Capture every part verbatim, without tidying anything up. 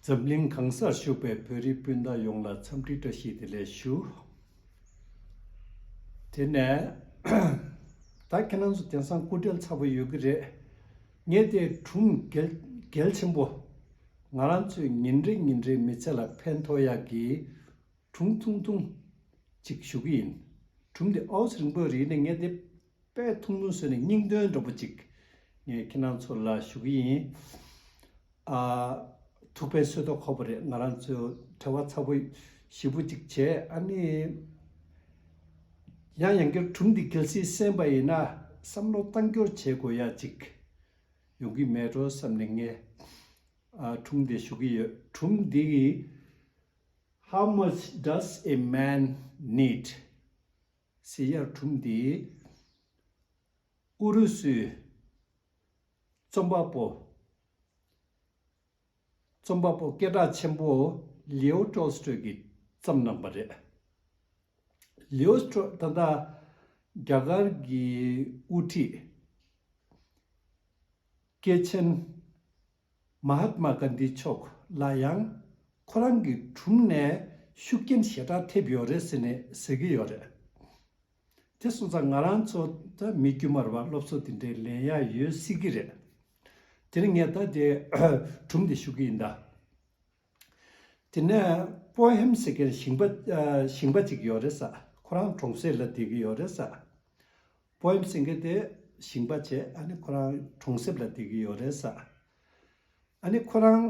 འཛམ་གླིང་གང་སར་བཞུགས་པའི་བོད་རིགས་སྤུན་ཟླ་ཡོངས་ལ་འཚམས་འདྲི་བཀྲ་ཤིས་བདེ་ལེགས་ཞུ། དེ་ནས་ད་ཁྱེད་རང་ཚོ་དེང་སང་སྐུ་བྲེལ་ཚ་པོ་ཡོད་ཀྱི་རེད། ངས་དེ་སྒྲུང་གལ་གལ་ཆེན་པོ། ང་རང་ཚོས་ཉིན་རེ་ཉིན་རེའི་མི་ཚེ་ལ་ཕན་ཐོགས་ཡག་གི་སྒྲུང་ཐུང་ཐུང་ཅིག་ཞུ་གི་ཡིན། སྒྲུང་དེ་ཨོ་ཙི་རིང་པོ་རེད། ནས་ངས་དེ་དཔེ་ཐུང་ཐུང་བཟོས་ནས་སྙིང་དོན་འདྲ་པོ་ཅིག་ངས་ཁྱེད་རང་ཚོ་ལ་ཞུ་གི་ཡིན། ཨ། ཐུག་པའི་སྲོལ་ད་ཁོ་པ་རེད། ང་རང་ཚོ་བྲེལ་བ་ཚ་པོ་ཞེ་པོ་ཅིག་བྱས། ཨ་ནི་ཡང་ཡང་བསྐྱར་སྒྲུང་འདི་གལ་སྲིད་གསན་པ་ཡིན་ན་བསམ་བློ་བཏང་སྐྱོར་བྱེད་དགོས་ཡ་ཅིག་ཡོང་གི་མེད་འགྲོ་བསམ་ནས་ངས་ཨ་སྒྲུང་འདི་ཞུ་གི་ཡོད། སྒྲུང་འདི་གི How much does a man need? ཟེར་ཡ་སྒྲུང་འདི་ཨུ་རུ་སུའི་རྩོམ་པ་པོ། རྩོམ་པ་པོ་སྐད་གྲགས་ཆེན་པོ་ལིའོ་ཏོལ་སི་ཏོ་གིས་བརྩམས་གནང་པ་རེད། ལིའོ་ཏོལ་ད་ལྟ་རྒྱ་གར་གྱི་དབུ་ཁྲིད་སྐྱེས་ཆེན་མ་ཧཱཏ་མ་གྷན་དྷི་མཆོག་ལ་ཡང་ཁོ་རང་གི་སྒྲུང་ནས་ཤུགས་རྐྱེན་ཞེ་དྲག་ཐེབས་ཡོད་རེད་ཟེར་ནས་ཟེར་གྱི་ཡོད་རེད། དེ་སོང་ཙང་ང་རང་ཚོ་ད་མི་དཀྱུས་མར་བ་སློབ་གསོ་དེ་འདྲའི་ལེན་ཡ་ཡོད་སྲིད་ཀྱི་རེད། དེ་ནི་ངས་ད་དེ་སྒྲུང་དེ་ཞུ་གི་ཡིན་ད། དེ་ནས་པོ་ཧེམ་ཟེར་མཁན་ཞིང་པ་ཨ་ཞིང་པ་ཅིག་ཡོད་རེད་ས། ཁོ་རང་གྲོང་གསེབ་ལ་བསྡད་ཀྱི་ཡོད་རེད་ས། པོ་ཧེམ་ཟེར་མཁན་དེ་ཞིང་པ་བྱས། ཨ་ནི་ཁོ་རང་གྲོང་གསེབ་ལ་བསྡད་ཀྱི་ཡོད་རེད་ས། ཨ་ནི་ཁོ་རང་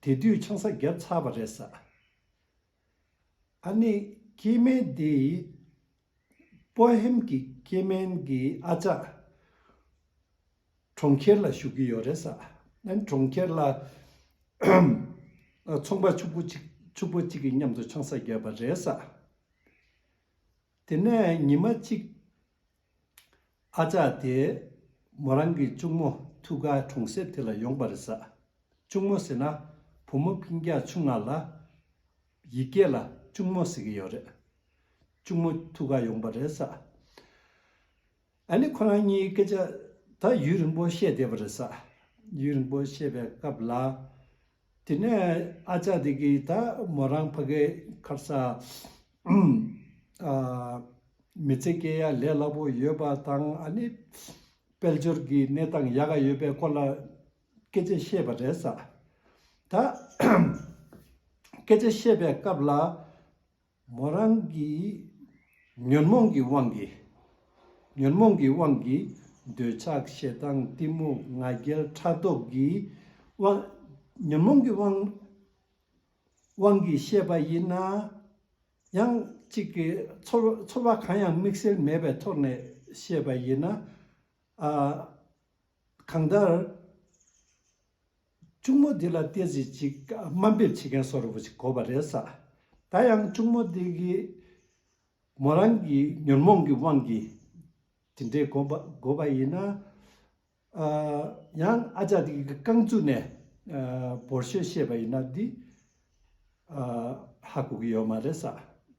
དེ་དུས་ཆང་ས་བརྒྱབ་ཚར་བ་རེད་ས། ཨ་ནི་སྐྱེ་དམན་དེ་པོ་ཧེམ་གྱི་སྐྱེ་དམན་གྱི་ཨ་ཅག་གྲོང་ཁྱེར་ལ་བཞུགས་ཀྱི་ཡོད་རེད་ས། ཨ་ནི་གྲོང་ཁྱེར་ལ་ཚོང་པ་ཕྱུག་པོ་གཅིག་ཕྱུག་པོ་གཅིག་གི་མཉམ་དུ་ཆང་ས་བརྒྱབ་པ་རེད་ས། དེ་ནས་ཉི་མ་གཅིག་ཨ་ཅག་དེ་མོ་རང་གི་གཅུང་མོ་ཐུག་ག་གྲོང་གསེབ་དེ་ལ་ཡོང་པ་རེད་ས། གཅུང་མོ་ཟེར་ན་བུ་མོ་སྤུན་ཀྱག་ཆུང་ང་ལ་ཡི་གེ་ལ་གཅུང་མོ་ཟེར་གྱི་ཡོད་རེད། གཅུང་མོ་ཐུག་ག་ཡོང་པ་རེད་ས། ཨ་ནི་ཁོ་རང་གཉིས་སྐད་ཆ་ད་ཡུན་རིང་པོ་བཤད་བསྡད་པ་རེད་ས། ཡུན་རིང་པོ་བཤད་པའི་སྐབས་ལ། དེ་ནས་ཨ་ཅག་དེ་གིས་ད་མོ་རང་ཕ་གའི་ཁར་ས་ཨ་མི་ཚེ་སྐྱེལ་ཡ་ལས་སླ་པོ་ཡོད་པ་དང་། ཨ་ནི་དཔལ་འབྱོར་གྱི་གནས་སྟངས་ཡག་ག་ཡོད་པའི་སྐོར་ལ་སྐད་ཆ་བཤད་པ་རེད་ས། ད་སྐད་ཆ་བཤད་པའི་སྐབས་ལ། མོ་རང་གིས་ཉོན་མོངས་ཀྱི་དབང་གིས། ཉོན་མོངས་ཀྱི་དབང་གིས་འདོད་ཆགས་ཞེ་སྡང་གཏི་མུག་ང་རྒྱལ་ཕྲག་དོག་གི་དབང་། ཉོན་མོངས་ཀྱི་དབང་དབང་གིས་བཤད་པ་ཡིན་ན། ཡང་གཅིག་གི་ཚོར་ཚོར་བ་གང་ཡང་དམིགས་བསལ་མེད་པའི་ཐོག་ནས་བཤད་པ་ཡིན་ན། ཨ། གང་ལྟར། གཅུང་མོ་འདི་ལ་ཏོག་ཙམ་ཅིག་དམའ་འབེབས་བྱེད་མཁན་བཟོ་འདྲ་པོ་ཅིག་དགོས་པ་རེད་ས། ད་ཡང་གཅུང་མོ་འདི་གིས་མོ་རང་གི་ཉོན་མོངས་ཀྱི་དབང་གིས་དེ་འདྲའི་དགོས་པ་དགོས་པ་ཡིན་ན། ཨ། ཡང་ཨ་ཅག་འདི་གིས་རྐང་བཙུགས་ནས་ཨ་འབོར་ཤོས་བཤད་པ་ཡིན་ན་འདི་ཨ་ཧ་གོ་གི་ཡོད་མ་རེད་ས།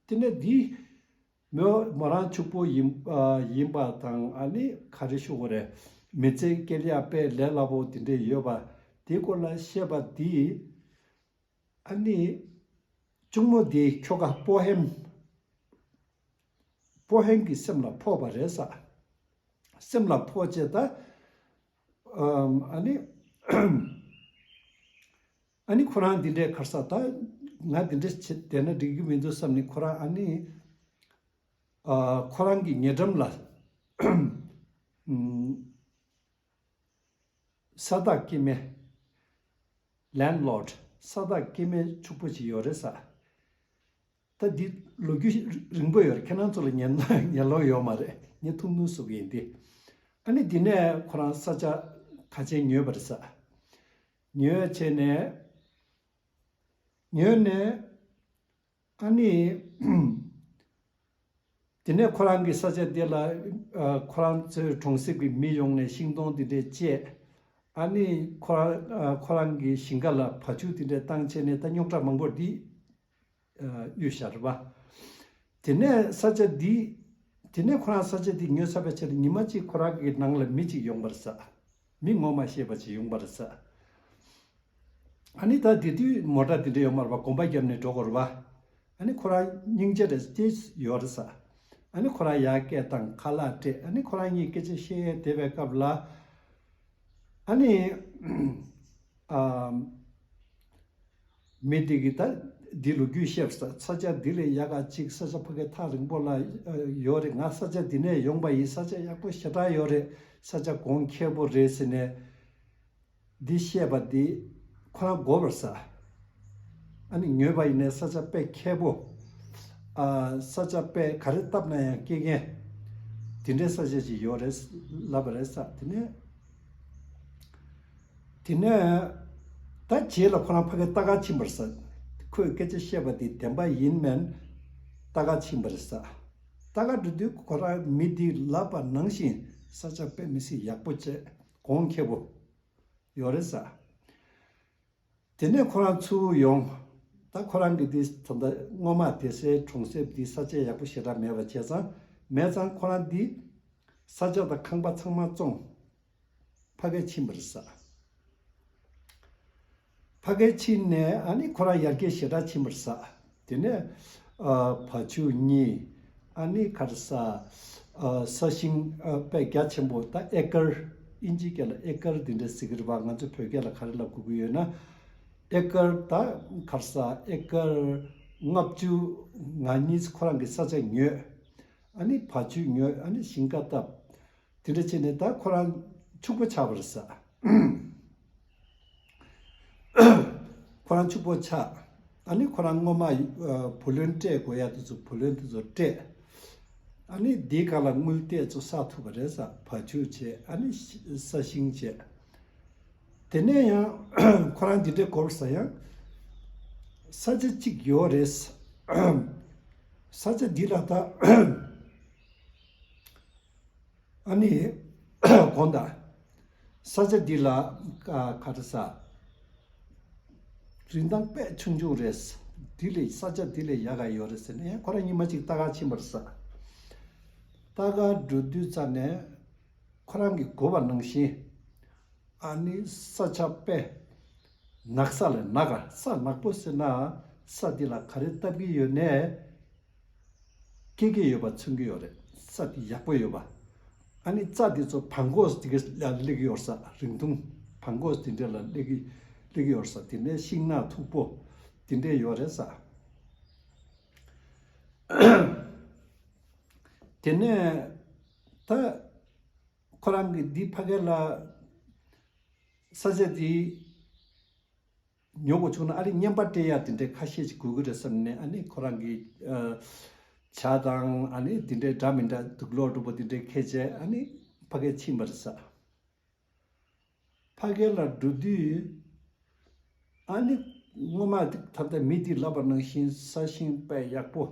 དེ་ནས་འདི། མོ་མོ་རང་ཕྱུག་པོ་ཡིན་ཨ་ཡིན་པ་དང་། ཨ་ནི་ག་རེ་ཞུ་དགོས་རེད། མི་ཚེ་སྐྱེལ་ཡག་དཔེ་ལས་སླ་པོ་དེ་འདྲས་ཡོད་པ་དེའི་སྐོར་ལ་བཤད་པ་འདི། ཨ་ནི་གཅུང་མོ་དེའི་ཁྱོ་ག་པོ་ཧེམ། པོ་ཧེམ་གྱི་སེམས་ལ་ཕོག་པ་རེད་ས། སེམས་ལ་ཕོག་བྱས་ད། ཨ་ནི། ཨ་ནི་ཁོ་རང་འདི་འདྲའི་ཁར་ས་ད་ང་འདི་འདྲ་བྱེད་བསྡད་ན་འགྲིག་གི་མི་འདུག་བསམ་ནས། ཁོ་རང་ཨ་ནི་ཨ་ཁོ་རང་གི་ཉེ་འགྲམ་ལ་ཨམ་ས་བདག་སྐྱེ་དམན། ལེན་ལོཌ། ས་བདག་སྐྱེ་དམན་ཕྱུག་པོ་ཅིག་ཡོད་རེད་ས། ད་འདི་ལོ་རྒྱུས་རིང་པོ་ཡོད་རེད། ཁྱེད་རང་ཚོ་ལ་ཉན་ཉན་ལོང་ཡོད་མ་རེད། ངས་ཐུང་ཐུང་བཟོ་གི་ཡིན་ཏེ། ཨ་ནི་འདི་ནས་ཁོ་རང་ས་ཆ་ཁ་ཆེ་ཉོས་པ་རེད་ས། ཉོས་བྱས་ནས། ཉོས་ནས། ཨ་ནི། དེ་ནས་ཁོ་རང་གི་ས་ཆ་དེ་ལ་ཨ་ཁོ་རང་ཚོའི་གྲོང་གསེབ་ཀྱི་མི་ཡོང་ནས་ཤིང་སྡོང་དེ་འདྲས་བཅད། ཨ་ནི་ཁོ་རང་ཨ་ཁོ་རང་གི་ཞིང་ཁ་ལ་བ་ཕྱུགས་དེ་འདྲས་བཏང་བྱས་ནས་ད་རྙོག་དྲ་མང་པོ་འདི་ཨ་གཡུགས་བཞག་རེད་པ། དེ་ནས་ས་ཆ་འདི། དེ་ནས་ཁོ་རང་ས་ཆ་འདི་ཉོས་ཚར་བའི་ཕྱིར་ཉི་མ་གཅིག་ཁོ་རང་གི་ནང་ལ་མི་གཅིག་ཡོང་བ་རེད་ས། མི་ངོ་མ་ཤེས་པ་ཅིག་ཡོང་བ་རེད་ས། ཨ་ནི་ད་དེ་དུས་མོ་ཊ་དེ་འདྲ་ཡོད་མ་རེད་པ། གོམ་པ་བརྒྱབ་ནས་འགྲོ་དགོས་རེད་པ། ཨ་ནི་ཁོ་རང་སྙིང་རྗེ་རེད་ཅེས་ཡོད་རེད་ས། ཨ་ནི་ཁོ་རང་ཡར་སྐད་བཏང་ཁ་ལག་སྤྲད། ཨ་ནི་ཁོ་རང་གཉིས་སྐད་ཆ་བཤད་བསྡད་པའི་སྐབས་ལ། ཨ་ནི་ཨ། མི་དེ་གིས་ད་འདི་ལོ་རྒྱུས་བཤད་པ་ས། ས་ཆ་འདི་ལས་ཡག་ག་ཅིག་ས་ཆ་ཕ་གི་ཐག་རིང་པོ་ལ་ཡོད་རེད། ང་ས་ཆ་འདི་ནས་ཡོང་པ་ཡིན། ས་ཆ་ཡག་པོ་ཞེ་དྲག་ཡོད་རེད། ས་ཆ་གོང་ཁེ་པོ་རེད་ཟེར་ནས། འདི་བཤད་པ་འདི་ཁོ་རང་དགོས་པར་ས། ཨ་ནི་ཉོས་པ་ཡིན་ནའི་ས་ཆ་དཔེ་ཁེ་པོ། ཨ། ས་ཆ་དཔེ་ག་རེ་བཏབ་ན་ཡང་སྐྱེ་མཁན། དེ་འདྲའི་ས་ཆ་ཅིག་ཡོད་རེད་ལབ་པ་རེད་ས། དེ་ནས། དེ་ནས་ད་རྗེས་ལ་ཁོ་རང་ཕ་གིར་ལྟ་ག་ཕྱིན་པར་ས། ཁོས་སྐད་ཆ་བཤད་པ་འདི་བདེན་པ་ཡིན་མིན་ལྟ་ག་ཕྱིན་པར་ས། ལྟ་ག་འགྲོ་དུས་ཁོ་རང་མི་འདིས་ལབ་པ་ནང་བཞིན་ས་ཆ་དཔེ་མི་སྲིད་ཡག་པོ་བྱས། གོང་ཁེ་པོ་ཡོད་རེད་ས། དེ་ནས་ཁོ་རང་ཚུར་ཡོང་། ད་ཁོ་རང་གི་འདི་ད་ལྟ་སྔོན་མ་བསྡད་སའི་གྲོང་གསེབ་འདི་ས་ཆ་ཡག་པོ་ཞེ་དྲག་མེད་པ་བྱས་ཙང་། མེད་ཙང་ཁོ་རང་འདི་ས་ཆ་དང་ཁང་པ་ཚང་མ་བཙོངས། ཕ་གིར་ཕྱིན་པར་ས། ཕ་གིར་ཕྱིན་ནས་ཨ་ནི་ཁོ་རང་ཡར་རྒྱས་ཞེ་དྲག་ཕྱིན་པར་ས། དེ་ནས་ཨ། བ་ཕྱུགས་གཉིས། ཨ་ནི་ག་རེ་ཟ། ཨ། ས་ཞིང་ཨ། དཔེ་རྒྱ་ཆེན་པོ། ད་ཨེ་ཀར། ཨིན་ཇི་སྐད་ལ་ཨེ་ཀར་འདི་འདྲ་ཟེར་གི་རེད་པ། ང་ཚོ་བོད་སྐད་ལ་ག་རེ་ལབ་དགོས་ཀྱི་ཡོད་ན། ཨེ་ཀར་ད་ག་རེ་ཟ། ཨེ་ཀར་ལྔ་བཅུ་ང་གཉིས་ཁོ་རང་གི་ས་ཆ་ཉོས། ཨ་ནི་བ་ཕྱུགས་ཉོས། ཨ་ནི་ཞིང་ཁ་བཏབ། དེ་འདྲ་བྱས་ནས་ད་ཁོ་རང་ཕྱུག་པོ་ཆགས་པ་རེད་ས། ཁོ་རང་ཕྱུག་པོ་ཆགས། ཨ་ནི་ཁོ་རང་སྔོན་མ་ཨ། བུ་ལོན་སྤྲད་དགོས་ཡ་དེ་ཚོ་བུ་ལོན་དེ་ཚོ་སྤྲད། ཨ་ནི་འདིའི་སྒང་ལ་དངུལ་ཏོག་ཙམ་བསགས་ཐུབ་པ་རེད་ས། བ་ཕྱུགས་བྱས། ཨ་ནི་ས་ཞིང་བྱས། དེ་ནས་ཡང་ཁོ་རང་འདི་འདྲའི་སྐོར་ས་ཡང་ས་ཆ་གཅིག་ཡོད་རེད། ས་ཆ་འདི་ལ་ད། ཨ་ནི་དགོངས་དག། ས་ཆ་འདི་ལ་ཨ། ག་རེ་ཟ། རིན་ཐང་དཔེ་ཆུང་ཆུང་རེད། འདི་ལས་ས་ཆ་འདི་ལས་ཡག་ག་ཡོད་རེད་ཟེར་ནས་ཡང་ཁོ་རང་ཉི་མ་གཅིག་ལྟ་ག་ཕྱིན་པར་ས། ལྟ་ག་འགྲོ་དུས་ཙ་ནས་ཁོ་རང་གི་དགོས་པ་ནང་བཞིན། ཨ་ནི་ས་ཆ་དཔེ་ནགས་ས་ལས་ནག་ག། ས་ནག་པོ་ཟེར་ན་ས་འདི་ལ་ག་རེ་བཏབ་ཀྱི་ཡོད་ནའི་སྐྱེ་གི་ཡོད་པ་མཚོན་གྱི་ཡོད་རེད། ས་འདི་ཡག་པོ་ཡོད་པ། ཨ་ནི་རྩྭ་འདི་ཚོ་བྲང་ཁོག་འདི་ག་ལ་སླེབས་ཀྱི་ཡོད་ས། རིང་ཐུང་བྲང་ཁོག་འདི་འདྲ་ལ་སླེབས་ཀྱི་སླེབས་ཀྱི་ཡོད་ས། དེ་ནས་ཤིང་ནགས་མཐུག་པོ་འདི་འདྲ་ཡོད་རེད་ས། དེ་ནས་ད་ཁོ་རང་གི་འདི་ཕ་གི་ལ་ས་ཆ་འདི་ཉོ་དགོས་བྱུང་ན་ཨ་ནི་རྔན་པ་སྤྲད་ཡ་དེ་འདྲའི་ཁ་ཤས་ཅིག་དགོས་ཀྱི་རེད་བསམ་ནས། ཨ་ནི་ཁོ་རང་གི་ཨ། ཇ་དང་ཨ་ནི་དེ་འདྲའི་འདྲ་མི་འདྲ་དུག་ལོག་འདྲ་པོ་དེ་འདྲའི་འཁྱེར་བྱས་ཨ་ནི་ཕ་གིར་ཕྱིན་པ་རེད་ས། ཕ་གི་ལ་འགྲོ་དུས་ཨ་ནི་སྔོན་མ་ད་ལྟ་མི་དེས་ལབ་པ་ནང་བཞིན་ས་ཞིང་དཔེ་ཡག་པོ།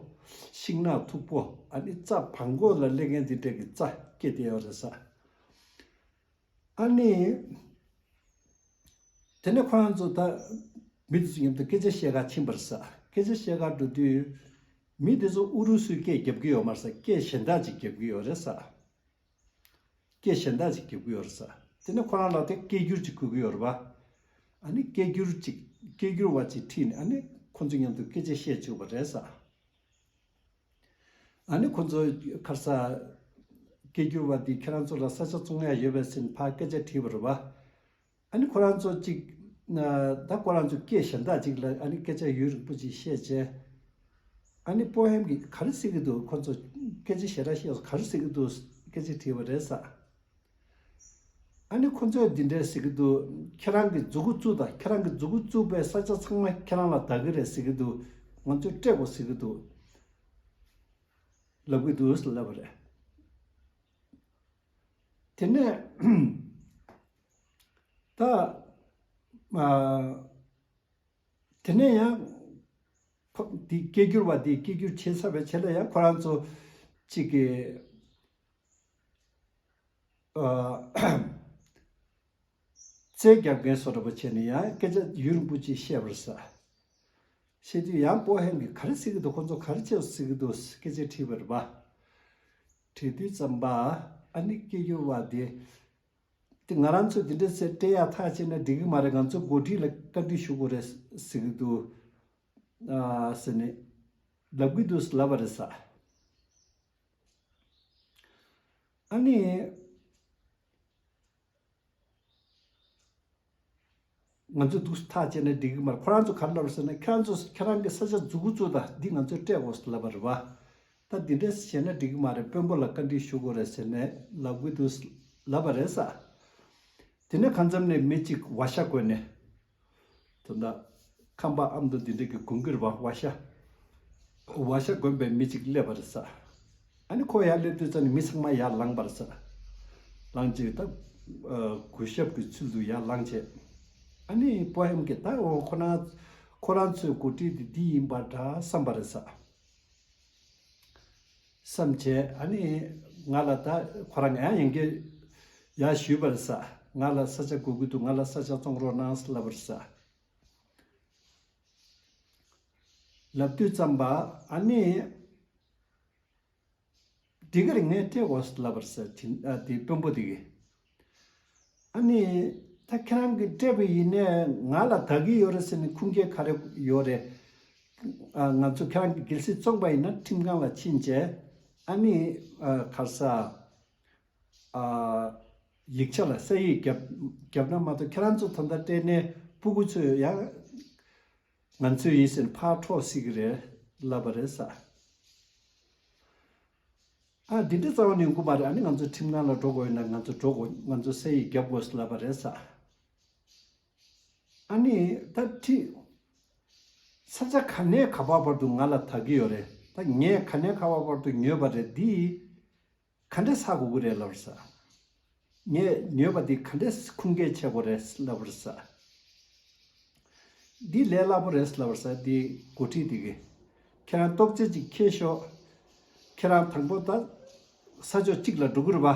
ཤིང་ནགས་མཐུག་པོ། ཨ་ནི་རྩྭ་བྲང་ཁོག་ལ་སླེབས་མཁན་དེ་འདྲ་གི་རྩྭ་སྐྱེས་བསྡད་ཡོད་རེད་ས། ཨ་ནི། དེ་ནས་ཁོ་རང་ཚོ་ད་མི་དེ་ཚོ་མཉམ་དུ་སྐད་ཆ་བཤད་ག་ཕྱིན་པ་རེད་ས། སྐད་ཆ་བཤད་ག་འགྲོ་དུས་མི་དེ་ཚོ་ཨུ་རུ་སུའི་སྐད་རྒྱབ་ཀྱི་ཡོད་མ་རེད་ས། སྐད་གཞན་དག་ཅིག་རྒྱབ་ཀྱི་ཡོད་རེད་ས། སྐད་གཞན་དག་ཅིག་རྒྱབ་ཀྱི་ཡོད་རེད་ས། དེ་ནས་ཁོ་རང་ལ་དེ་སྐད་སྒྱུར་ཅིག་དགོས་ཀྱི་ཡོད་རེད་པ། ཨ་ནི་སྐད་སྒྱུར་ཅིག་སྐད་སྒྱུར་བ་ཅིག་ཁྲིད་ནས་ཨ་ནི་ཁོ་ཚོ་མཉམ་དུ་སྐད་ཆ་བཤད་བཅུག་པ་རེད་ས། ཨ་ནི་ཁོ་ཚོ་ག་རེ་ཟ། སྐད་སྒྱུར་བ་འདིས་ཁྱེད་རང་ཚོ་ལ་ས་ཆ་བཙོང་ཡ་ཡོད་པས་ཟེར་ནས་ཕར་སྐད་ཆ་དྲིས་པ་རེད་པ། ཨ་ནི་ཁོ་རང་ཚོ་གཅིག་ད་ཁོ་རང་ཚོ་སྐད་གཞན་དག་ཅིག་ལ་ཨ་ནི་སྐད་ཆ་ཡུན་རིང་པོ་ཅིག་བཤད་བྱས། ཨ་ནི་པོ་ཧེམ་གྱིས་ག་རེ་ཟེར་གྱི་འདུག་ཁོ་ཚོ་སྐད་ཆ་ཞེ་དྲག་བཤད་སོང་། ག་རེ་ཟེར་གྱི་འདུག་སྐད་ཆ་དྲིས་པ་རེད་ས། ཨ་ནི་ཁོ་ཚོས་འདི་འདྲས་ཟེར་གྱི་འདུག་ཁྱེད་རང་གི་མཛུ་གུ་བཙུགས་དང་། ཁྱེད་རང་གི་མཛུ་གུ་བཙུགས་པའི་ས་ཆ་ཚང་མ་ཁྱེད་རང་ལ་བདག་གི་རེད་ཟེར་གྱི་འདུག་ང་ཚོས་སྤྲད་དགོས་ཟེར་གྱི་འདུག་ལབ་ཀྱི་འདུག་ཟེར་ལབ་པ་རེད། དེ་ནས་ད་ཨ། དེ་ནས་ཡང་ཁོ་འདི་སྐད་སྒྱུར་བ་འདིས་སྐད་སྒྱུར་བྱས་ཚར་བའི་རྗེས་ལ་ཡང་ཁོ་རང་ཚོ་གཅིག་གི་ཨ། རྩལ་རྒྱག་མཁན་བཟོ་འདྲ་པོ་བྱས་ནས་ཡང་སྐད་ཆ་ཡུན་རིང་པོ་ཅིག་བཤད་པར་ས། བཤད་དུས་ཡང་པོ་ཧེམ་གྱིས་ག་རེ་ཟེར་གྱི་འདུག་ཁོ་ཚོ་ག་རེ་བྱས་ཟེར་གྱི་འདུག་སྐད་ཆ་དྲིས་པ་རེད་པ། དྲིས་དུས་ཙམ་པ་ཨ་ནི་སྐད་སྒྱུར་བ་དེ། དེ་ང་རང་ཚོས་དེ་འདྲ་ཟེར་སྤྲད་ཡག་ཐག་བཅད་ན་འགྲིག་གི་མ་རེད། ང་ཚོ་འགོ་ཁྲིད་ལ་བཀའ་འདྲི་ཞུ་དགོས་རེད་ཟེར་གི་འདུག་ཨ་ཟེར་ནས་ལབ་གི་འདུག་ལབ་པ་རེད་ས། ཨ་ནི། ང་ཚོས་འདུག་ཐག་བཅད་ན་འགྲིག་གི་མ་རེད། ཁོ་རང་ཚོ་ག་རེ་ལབ་རེད་ཟེར་ན། ཁྱེད་རང་ཚོ་ཁྱེད་རང་གི་ས་ཆ་འཛུགས་འགོ་བཙུགས་དང་འདི་ང་ཚོས་སྤྲད་དགོས་ལབ་པ་རེད་བ། ད་འདི་འདྲས་བྱས་ན་འགྲིག་གི་མ་རེད། དཔོན་པོ་ལ་བཀའ་འདྲི་ཞུ་དགོས་རེད་ཟེར་ནས་ལབ་གི་འདུག་ལབ་པ་རེད་ས། དེ་ནས་ཁ་མཚམས་ནས་མི་གཅིག་ཝ་ཤ་གོན་ནས། ད་ལྟ་ཁམས་པ་ཨ་མདོ་འདི་འདྲས་ཀྱི་གོན་གྱི་རེད་བ། ཝ་ཤ། ཝ་ཤ་གོན་པའི་མི་གཅིག་སླེབས་པ་རེད་ས། ཨ་ནི་ཁོ་ཡར་སླེབས་དུས་ཙམ་ནས་མི་ཚང་མ་ཡར་ལངས་པ་རེད་ས། ལངས་རྗེས་ད་ཨ་གུས་ཞབས་ཀྱི་ཚུལ་དུ་ཡར་ལངས་རྗེས། ཨ་ནི་པོ་ཧེམ་གྱིས་ད་འོ་ཁོ་རང་ཁོ་རང་ཚོའི་འགོ་ཁྲིད་དེ་འདི་ཡིན་པ་འདྲ་བསམ་པ་རེད་ས། བསམ་བྱས། ཨ་ནི་ང་ལ་ད་ཁོ་རང་ཡང་ཡང་བསྐྱར་ཡར་ཞུས་པ་རེད་ས། ང་ལ་ས་ཆ་དགོས་ཀྱི་འདུག་ང་ལ་ས་ཆ་བཙོང་རོགས་གནང་ལབ་པ་རེད་ས། ལབ་དུས་ཙམ་པ་ཨ་ནི། འགྲིག་གི་རེད། ངས་སྤྲད་དགོས་ལབ་པ་རེད་ས། དེ་ཨ་དེ་དཔོན་པོ་དེ་གིས། ཨ་ནི། ད་ཁྱེད་རང་གིས་སྤྲད་པ་ཡིན་ནའི་ང་ལ་ད་གི་ཡོད་རེད་ཟེར་ནས་ཁུངས་སྐྱེལ་ག་རེ་ཡོད་རེད། ཨ་ང་ཚོ་ཁྱེད་རང་གི་གལ་སྲིད་བཙོང་པ་ཡིན་ན་ཁྲིམས་ཁང་ལ་ཕྱིན་བྱས། ཨ་ནི་ཨ་ག་རེ་ཟ། ཨ་ཡིག་ཆ་ལ་གསལ་ཡིག་བརྒྱབ་བརྒྱབ་ན་མ་གཏོགས། ཁྱེད་རང་ཚོ་ད་ལྟ་སྤྲད་ནའི་སྤུ་གུ་ཚོས་ཡང་ང་ཚོའི་ཡིན་ཟེར་ནས་ཕར་འཕྲོག་སྲིད་ཀྱི་རེད་ལབ་པ་རེད་ས། ཨ་འདི་འདྲ་རྩ་བ་ནས་ཡོང་གི་མ་རེད། ཨ་ནི་ང་ཚོ་ཁྲིམས་ཁང་ལ་འགྲོ་དགོས་ཡོད་ན་ང་ཚོ་འགྲོ་དགོས། ང་ཚོ་གསལ་ཡིག་རྒྱབ་དགོས་ལབ་པ་རེད་ས། ཨ་ནི་ད་ཁྲི། ས་ཆ་ག་ནས་ག་པར་བར་དུ་ང་ལ་ད་གི་ཡོད་རེད། ད་ངས་ག་ནས་ག་པར་བར་དུ་ཉོས་པ་རེད། འདི་ག་འདྲ་ཟ་དགོས་ཀྱི་རེད་ལབ་ས། ངས་ཉོས་པ་འདི་ག་འདྲ་ཁུངས་སྐྱེལ་བྱེད་དགོས་རེད་ལབ་ས། འདི་ལས་སླ་པོ་རེད་ལབ་ས། འདི་འགོ་ཁྲིད་དེ་གིས། ཁྱེད་རང་རྟོག་རྩལ་ཅིག་ཁྱེར་ཤོག་ཁྱེད་རང་དང་པོ་ད་ས་ཕྱོགས་གཅིག་ལ་འགྲོ་གི་རེད་པ།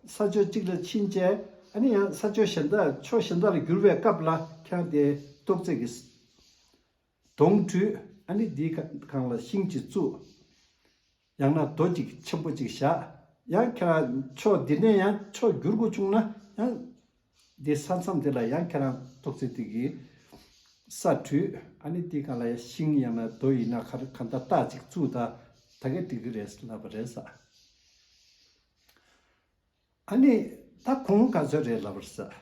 ས་ཕྱོགས་གཅིག་ལ་ཕྱིན་བྱས། ཨ་ནི་ཡང་ས་ཕྱོགས་གཞན་དག་ཕྱོགས་གཞན་དག་ལ་བསྒྱུར་བའི་སྐབས་ལ་ཁྱེད་རང་དེ་རྟོག་རྩལ་གྱི་དོང་བྲུས། ཨ་ནི་འདིའི་སྒང་ལ་ཤིང་གཅིག་བཙུགས། ཡང་ན་རྡོ་གཅིག་ཆེན་པོ་གཅིག་བཞག་ཡང་ཁྱེད་རང་ཕྱོགས་འདི་ནས་ཡང་ཕྱོགས་བསྒྱུར་དགོས་བྱུང་ན་ཡང་། འདི་ས་མཚམས་དེ་ལ་ཡང་ཁྱེད་རང་རྟོག་རྩལ་དེ་གིས་ས་བྲུས། ཨ་ནི་དེའི་སྒང་ལ་ཡང་ཤིང་ཡང་ན་རྡོ་ཡིན་ན་ག་རེ་གང་ལྟར་རྟགས་ཅིག་བཙུགས་ད། ད་ག་འགྲིག་གི་རེད་ལབ་པ་རེད་ས། ཨ་ནི་ད་གོང་ག་ཚོད་རེད་ལབ་པ་རེད་ས།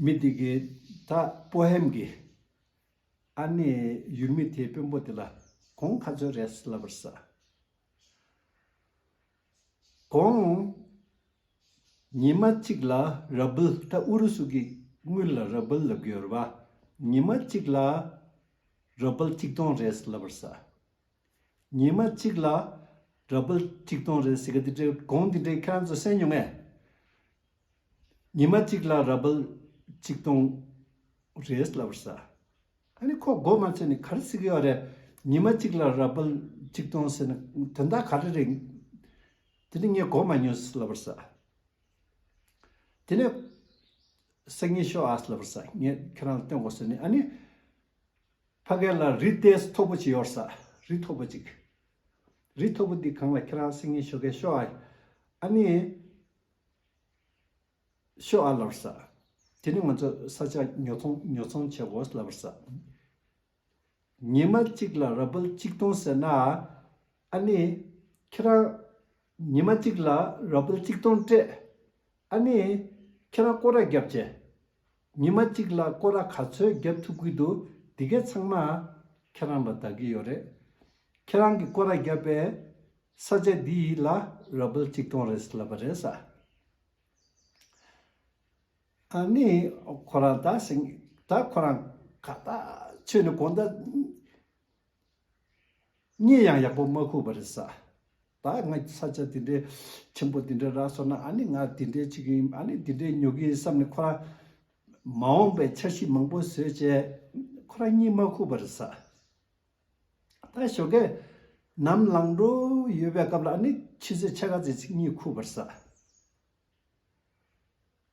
མི་དེ་གིས་ད་པོ་ཧེམ་གྱིས་ཨ་ནི་ཡུལ་མི་དེའི་དཔོན་པོ་དེ་ལ་གོང་ག་ཚོད་རེད་ལབ་པ་རེད་ས། གོང་ཉི་མ་གཅིག་ལ་ར་བལ། ད་ཨུ་རུ་སུ་གི་དངུལ་ལ་ར་བལ་ལབ་ཀྱི་ཡོད་རེད་པ། ཉི་མ་གཅིག་ལ་ར་བལ་གཅིག་སྟོང་རེད་ལབ་པ་རེད་ས། ཉི་མ་གཅིག་ལ་ར་བལ་གཅིག་སྟོང་རེད་ཟེར་གི་འདི་འདྲའི་གོང་འདི་འདྲའི་ཁྱེད་རང་ཚོ་གསན་མྱོང་ངས། ཉི་མ་གཅིག་ལ་ར་བལ་གཅིག་སྟོང་རེད་ལབ་པ་རེད་ས། ཨ་ནི་ཁོ་མགོ་མ་ཚོས་ནས་ག་རེ་ཟེར་གི་ཡོད་རེད། ཉི་མ་གཅིག་ལ་ར་བལ་གཅིག་སྟོང་ཟེར་ན་དོན་དག་ག་རེ་རེད། དེ་ནི་ངས་མགོ་མ་ཉོས་ལབ་པ་རེད་ས། དེ་ནས་སང་ཉིན་ཤོག་ཨ་ལབ་པ་རེད་ས། ངས་ཁྱེད་རང་ལ་སྟོན་དགོས་ཟེར་ནས། ཨ་ནི་ཕ་གི་ལ་རི་དེ་མཐོ་པོ་ཅིག་ཡོད་རེད་ས། རི་མཐོ་པོ་ཅིག་རི་མཐོ་པོ་འདི་སྒང་ལ་ཁྱེད་རང་སང་ཉིན་ཞོགས་ཀས་ཤོག་ཨ། ཨ་ནི་ཤོག་ཨ་ལབ་པ་རེད་ས། དེ་ནི་ང་ཚོ་ས་ཆ་ཉོ་ཚོང་ཉོ་ཚོང་བྱེད་དགོས་ལབ་པ་རེད་ས། ཉི་མ་གཅིག་ལ་ར་བལ་གཅིག་སྟོང་ཟེར་ན། ཨ་ནི་ཁྱེད་རང་ཉི་མ་གཅིག་ལ་ར་བལ་གཅིག་སྟོང་སྤྲད། ཨ་ནི་ཁྱེད་རང་སྐོར་ར་བརྒྱབ་བྱས། ཉི་མ་གཅིག་ལ་སྐོར་ར་ག་ཚོད་བརྒྱབ་ཐུབ་ཀྱི་འདུག་འདི་གའི་ཚང་མ་ཁྱེད་རང་ལ་བདག་གི་ཡོད་རེད། ཁྱེད་རང་གིས་སྐོར་ར་བརྒྱབ་པའི་ས་ཆ་འདི་ཡིས་ལ་ར་བལ་གཅིག་སྟོང་རེད་ལབ་པ་རེད་ས། ཨ་ནི་ཁོ་རང་ད་སེང་ད་ཁོ་རང་ག་ད་ཆོས་ནི་དགོང་ད་གཉིད་ཡང་ཡག་པོ་མ་ཁུག་པ་རེད་ས། ད་ང་ས་ཆ་དེ་འདྲའི་ཆེན་པོ་དེ་འདྲ་རག་སོང་ན། ཨ་ནི་ང་དེ་འདྲའི་བྱེད་ཀྱི་ཡིན། ཨ་ནི་དེ་འདྲའི་ཉོ་གི་ཡིན་བསམ་ནས་ཁོ་རང་མ་འོངས་པའི་འཆར་གཞི་མང་པོ་བཟོས་བྱས་ཁོ་རང་གཉིད་མ་ཁུག་པ་རེད་ས། ད་ཞོགས་ཀས་ནམ་ལངས་འགྲོ་ཡོད་པའི་སྐབས་ལ་ཨ་ནི་ཆུ་ཚོད་ཕྱེད་ཀ་ཙམ་ཅིག་གཉིད་ཁུག་པ་རེད་ས།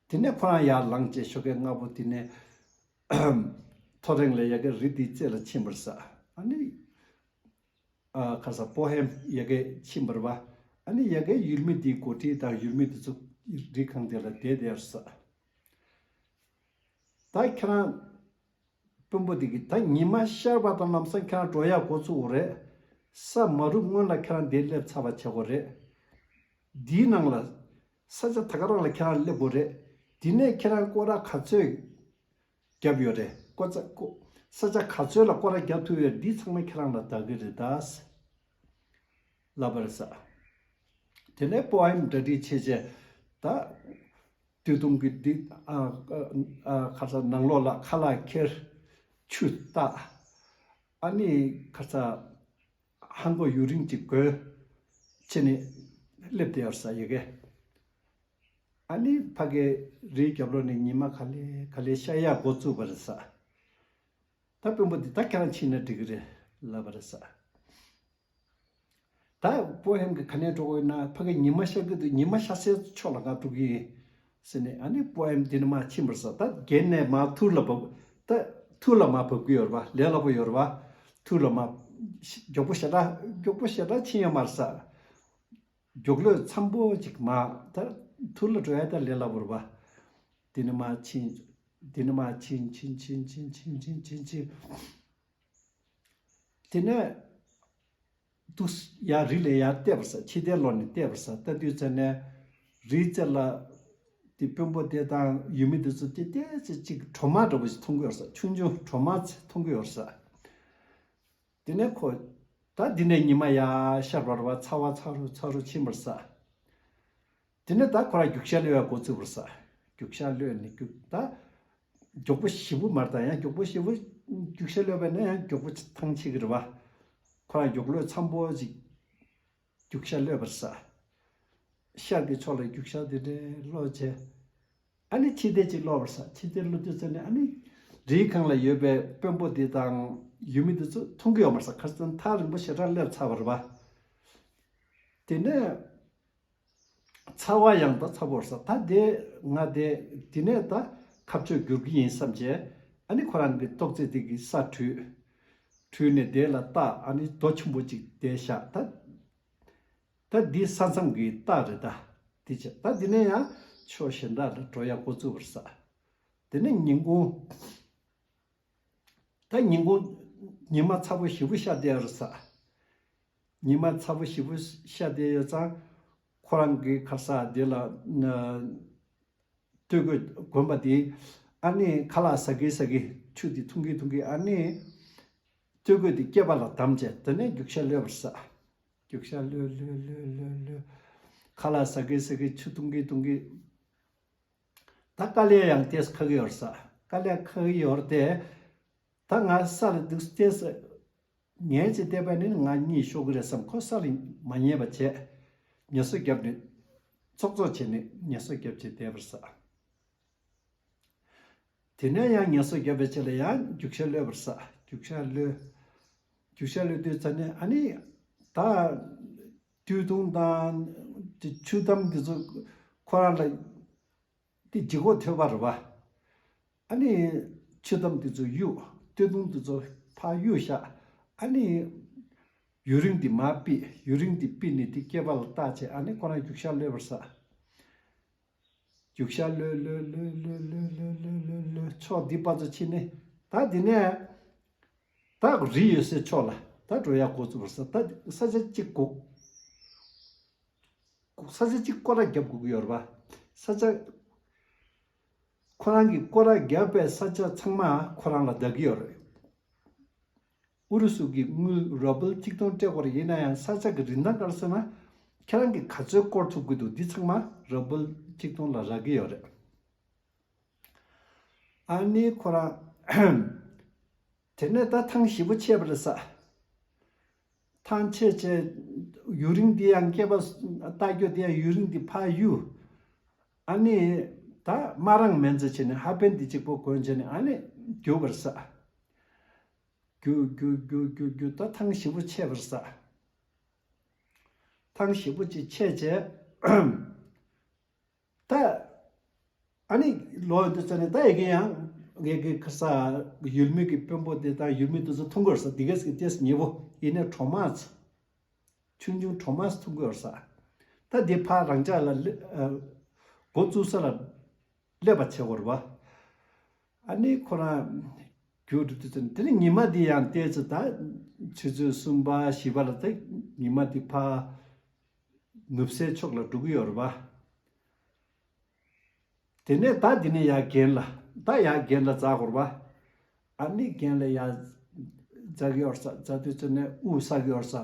དེ་ནས་ཁོ་རང་ཡར་ལངས་བྱས་ཞོགས་ཀས་སྔ་པོ་དེ་ནས་ཐོ་རེངས་ལ་ཡ་གི་རི་དེའི་རྩེ་ལ་ཕྱིན་པ་རེད་ས། ཨ་ནི་ཨ་ཁ་ས་པོ་ཧེམ་ཡ་གི་ཕྱིན་པ་རེད་པ། ཨ་ནི་ཡ་གི་ཡུལ་མི་དེའི་འགོ་ཁྲིད་དང་ཡུལ་མི་དེ་ཚོ་ རི་སྒང་དེ་ལ་བསྡད་བསྡད་ཡོད་ས། ད་ཁྱེད་རང་དཔོན་པོ་དེ་གིས་ད་ཉི་མ་ཤར་བ་དང་ལམ་སང་ཁྱེད་རང་འགྲོ་ཡག་འགོ་ཚུགས་དགོས་རེད། ས་མ་རུབ་སྔོན་ལ་ཁྱེད་རང་འདིར་སླེབས་ཚར་བ་བྱེད་དགོས་རེད། འདིའི་ནང་ལ་ས་ཆ་ད་ག་རང་ལ་ཁྱེད་རང་སླེབས་དགོས་རེད། འདི་ནས་ཁྱེད་རང་སྐོར་ར་ག་ཚོད་བརྒྱབ་ཡོད་རེད། སྐོར་ས་སྐོ་ས་ཆ་ག་ཚོད་ལ་སྐོར་ར་བརྒྱབ་ཐུབ་ཡོད་རེད། འདི་ཚང་མ་ཁྱེད་རང་ལ་བདག་གི་རེད་ད། ལབ་པ་རེད་ས། དེ་ནས་པོ་ཨེམ་གྲ་སྒྲིག་བྱས་རྗེས་ད། སྟོད་ཐུང་གི་འདི་ཨ་ཨ་ཨ་ཁ་ས་ནང་ལོགས་ལ་ཁ་ལག་ཁྱེར། ཆུ་བཏགས། ཨ་ནི་ཁ་ས་ཧང་གོ་ཡུ་རིང་གཅིག་གོན་བྱས་ནས་སླེབས་བསྡད་ཡོད་ས་ཡི་གེ། ཨ་ནི་ཕ་གི་རིའི་རྒྱབ་ལོགས་ནས་ཉི་མ་ག་ལེ་ག་ལེ་ཤར་ཡག་འགོ་བཙུགས་པ་རེད་ས། ད་དཔོན་པོ་འདི་ད་ཁྱེད་རང་ཕྱིན་ན་འགྲིག་གི་རེད་ལབ་པ་རེད་ས། ད་པོ་ཧེམ་གྱི་ག་ནས་འགྲོ་དགོས་ན་ཕ་གི་ཉི་མ་ཤར་གི་འདུག་ཉི་མ་ཤར་སའི་ཕྱོགས་ལ་ང་འགྲོ་གི་ཡིན་ཟེར་ནས། ཨ་ནི་པོ་ཧེམ་འདི་ནས་མར་ཕྱིན་པ་རེད་ས། ད་རྒན་ནས་མར་ཐུར་ལ་བབས། ད་ཐུར་ལ་མར་བབས་ཀྱི་ཡོད་རེད་པ། ལས་སླ་པོ་ཡོད་རེད་པ། ཐུར་ལ་མར་མགྱོགས་པོ་ཞེ་དྲག་མགྱོགས་པོ་ཞེ་དྲག་ཕྱིན་ཡོད་མ་རེད་ས། མགྱོགས་ལོས་འཚམ་པོ་ཅིག་མ། ད་ཐུར་ལ་འགྲོ་ཡ་ད་ལས་སླ་པོ་རེད་པ། དེ་ནས་མར་ཕྱིན། དེ་ནས་མར་ཕྱིན་ཕྱིན་ཕྱིན། དེ་ནས་དུས་ཡར་རི་ལ་ཡར་བལྟས་པ་རེད་ས། ཕྱི་ལྟས་ལོག་ནས་བལྟས་པ་རེད་ས། ལྟ་དུས་ཙམ་ནས་རིའི་རྩེ་ལ་དེ་དཔོན་པོ་དེ་དང་ཡུལ་མི་དེ་ཚོ་ཏོག་ཙམ་ཅིག་གྲོ་མ་འདྲ་པོ་ཞིག་མཐོང་གི་ཡོད་རེད་ས། ཆུང་ཆུང་གྲོ་མ་མཐོང་གི་ཡོད་རེད་ས། དེ་ནས་ཁོ། ད་འདི་ནས་ཉི་མ་ཡར་ཤར་བ་རེད་པ། ཚ་བ་ཚ་རུ་ཚ་རུ་ཕྱིན་པ་རེད་ས། དེ་ནས་ད་ཁོ་རང་རྒྱུག་ཤར་གློད་ཡ་འགོ་བཙུགས་པ་རེད་ས། རྒྱུག་ཤར་གློད་ནས་རྒྱུག་ད་མགྱོགས་པོ་ཞེ་པོ་མ་རེད། ད་ཡང་མགྱོགས་པོ་ཞེ་པོ་རྒྱུག་ཤར་གློད་པ་ན་ཡང་མགྱོགས་པོ་ཐང་ཆད་ཀྱི་རེད་པ། ཁོ་རང་མགྱོགས་ལོས་འཚམ་པོ་ཅིག་རྒྱུག་ཤར་གློད་པ་རེད་ས། ཤར་གྱི་ཕྱོགས་ལ་རྒྱུག་ཤར་དེ་འདྲའི་གློད་བྱས། ཨ་ནི་ཕྱི་ལྟས་ཅིག་གློད་པ་རེད་ས། ཕྱི་ལྟས་གློད་དུས་ཙམ་ནས་ཨ་ནི་རིའི་སྒང་ལ་ཡོད་པའི་དཔོན་པོ་དེ་དང་ཡུལ་མི་དེ་ཚོ་མཐོང་གི་ཡོད་མ་རེད་ས། ཁ་སང་ཐག་རིང་པོ་ཞེ་དྲག་སླེབས་ཚར་བ་རེད་པ། དེ་ནས་ཚ་བ་ཡང་ད་ཚ་པོ་རེད་ས། ད་དེ་ང་དེ་དེ་ནས་ད་ཁ་ཕྱོགས་བསྒྱུར་གྱི་ཡིན་བསམ་བྱས། ཨ་ནི་ཁོ་རང་གི་ཏོག་ཙེ་དེ་གི་ས་བྲུས། བྲུས་ནས་དེ་ལ་བཏགས། ཨ་ནི་རྡོ་ཆེན་པོ་ཅིག་དེ་བཞག་ད། ད་འདི་ས་མཚམས་ཀྱི་རྟགས་རེད་ད། དེ་བྱས་ད་འདི་ནས་ཡང་ཕྱོགས་གཞན་དག་ལ་འགྲོ་ཡག་འགོ་བཙུགས་པ་རེད་ས། དེ་ནས་ཉིན་གུང་། ད་ཉིན་གུང་ཉི་མ་ཚ་པོ་ཞེ་པོ་ཤར་བསྡད་ཡོད་རེད་ས། ཉི་མ་ཚ་པོ་ཞེ་པོ་ཤར་བསྡད་ཡོད་ཙང་ཁོ་རང་གི་ཁ་ས་དེ་ལ་ན། སྟོད་གོས་གོན་པ་དེ་ཨ་ནི་ཁ་ལག་ཟ་གི་ཟ་གི་ཆུ་དེ་འཐུང་གི་འཐུང་གི་ཨ་ནི་སྟོད་གོས་དེ་སྐེད་པ་ལ་བསྡམས་བྱས། དེ་ནས་རྒྱུག་ཤར་གློད་པ་རེད་ས། རྒྱུག་ཤར་གློད་གློད་གློད་གློད་གློད། ཁ་ལག་ཟ་གི་ཟ་གི་ཆུ་འཐུང་གི་འཐུང་གི་ད་དཀའ་ལས་ཡང་ཏོག་ཙམ་ཁག་གི་ཡོད་རེད་ས། དཀའ་ལས་ཁག་གི་ཡོད་རེད་དེ། ད་ང་ས་ལ་འདུག་ཏོག་ཙམ་ཉལ་ཅིག་བསྡད་པ་ནི་ང་གཉིད་ཤོར་གི་རེད་བསམ། ཁོ་ས་ལ་མ་ཉལ་བ་བྱས། ངལ་གསོ་བརྒྱབ་ནས་ཙོག་ཙོག་བྱས་ནས་ངལ་གསོ་བརྒྱབ་བྱས་བསྡད་པ་རེད་ས། དེ་ནས་ཡང་ངལ་གསོ་བརྒྱབ་པའི་རྗེས་ལ་ཡང་རྒྱུག་ཤར་གློད་པ་རེད་ས། རྒྱུག་ཤར་གློད། རྒྱུག་ཤར་གློད་དུས་ཙམ་ནས་ཨ་ནི་ད་སྟོད་ཐུང་དང་དེ་ཆུ་འདམ་དེ་ཚོ་ཁོ་རང་ལ་དེ་ལྗིད་ཁོག་ཐོན་པ་རེད་པ། ཨ་ནི་ཆུ་འདམ་དེ་ཚོ་གཡུག་སྟོད་ཐུང་དེ་ཚོ་ཕར་གཡུག་བཞག་ཨ་ནི་ཡུ་རིང་དེ་མར་ཕུད། ཡུ་རིང་དེ་ཕུད་ནས་དེ་སྐེད་པ་ལ་བཏགས་བྱས་ཨ་ནི་ཁོ་རང་རྒྱུག་ཤར་གློད་པ་རེད་ས། རྒྱུག་ཤར་གློད་གློད་གློད་ཕྱོགས་འདི་བར་དུ་ཕྱིན་ནས་ད་འདི་ནས་ད་རི་ཡོད་སའི་ཕྱོགས་ལ་ད་འགྲོ་ཡག་འགོ་བཙུགས་པ་རེད་ས། ད་ས་ཆ་གཅིག་སྒུག་ས་ཆ་གཅིག་སྐོར་ར་རྒྱབ་དགོས་ཀྱི་ཡོད་རེད་པ། ས་ཆ་ཁོ་རང་གིས་སྐོར་ར་རྒྱབ་པའི་ས་ཆ་ཚང་མ་ཁོ་རང་ལ་བདག་གི་ཡོད་རེད། ཨུ་རུ་སུ་གིས་དངུལ་རུ་བལ་གཅིག་སྟོང་སྤྲད་དགོས་རེད། ཡིན་ན་ཡང་ས་ཆ་གི་རིན་ཐང་ག་རེ་ཟེར་ན་ཁྱེད་རང་གིས་ག་ཚོད་སྐོར་ཐུབ་ཀྱི་འདུག་འདི་ཚང་མ་རུ་བལ་གཅིག་སྟོང་ལ་རག་གི་ཡོད་རེད། ཨ་ནི་ཁོ་རང་དེ་ནས་ད་ཐང་ཞེ་པོ་ཆད་པ་རེད་ས། ཐང་ཆད་བྱས་ཡུ་རིང་འདི་ཡང་སྐེད་པ་བཏགས་རྒྱུ་དེ་ཡང་ཡུ་རིང་འདི་ཕར་གཡུག་ཨ་ནི་ད་མ་རང་མེན་ཙེ་བྱས་ནས་ཧ་པན་འདི་གཅིག་པོ་གོན་བྱས་ནས་ཨ་ནི་རྒྱུག་པ་རེད་ས། རྒྱུག་རྒྱུག་རྒྱུག་རྒྱུག་རྒྱུག་ད་ཐང་ཞེ་པོ་ཆད་པ་རེད་ས། ཐང་ཞེ་པོ་ཅིག་ཆད་བྱས། ད་ཨ་ནི་ལོག་ཡོང་དུས་ཙམ་ནས་ད་ཡ་གི་ཡང་ངེད་ཀྱི་ཁ་ས་ཡུལ་མི་གི་དཔོན་པོ་དེ་དང་ཡུལ་མི་དེ་ཚོ་མཐོང་གི་ཡོད་རེད་ས། དེ་གས་ཀྱི་ཏོག་ཙམ་ཉེ་པོ་ཡིན་ནའི་གྲོ་མ་ཆུང་ཆུང་གྲོ་མ་མཐོང་གི་ཡོད་རེད་ས། ད་དེ་ཕར་རང་ཅག་ལ་ལེ་ཨ་ འགོ་བཙུགས་ས་ལ་སླེབས་པ་བྱེད་དགོས་རེད་པ། ཨ་ནི་ཁོ་རང་རྒྱུགས་འགྲོ་དུས་ཙམ་དེ་ནི་ཉི་མ་འདི་ཡང་བལྟས་ཚེ་ད་ཆུ་ཚོད་གསུམ་པ་བཞི་པ་ལ་ད་ཉི་མ་འདི་ཕར་ནུབ་སའི་ཕྱོགས་ལ་འགྲོ་གི་ཡོད་རེད་པ། དེ་ནས་ད་འདི་ནས་ཡར་གྱེན་ལ། ད་ཡར་གྱེན་ལ་འཛེག་དགོས་རེད་པ། ཨ་ནི་གྱེན་ལ་ཡར་འཛེག་གི་ཡོད་ས། འཛེག་དུས་ཚོད་ནས་དབུགས་བསགས་ཀྱི་ཡོད་ས།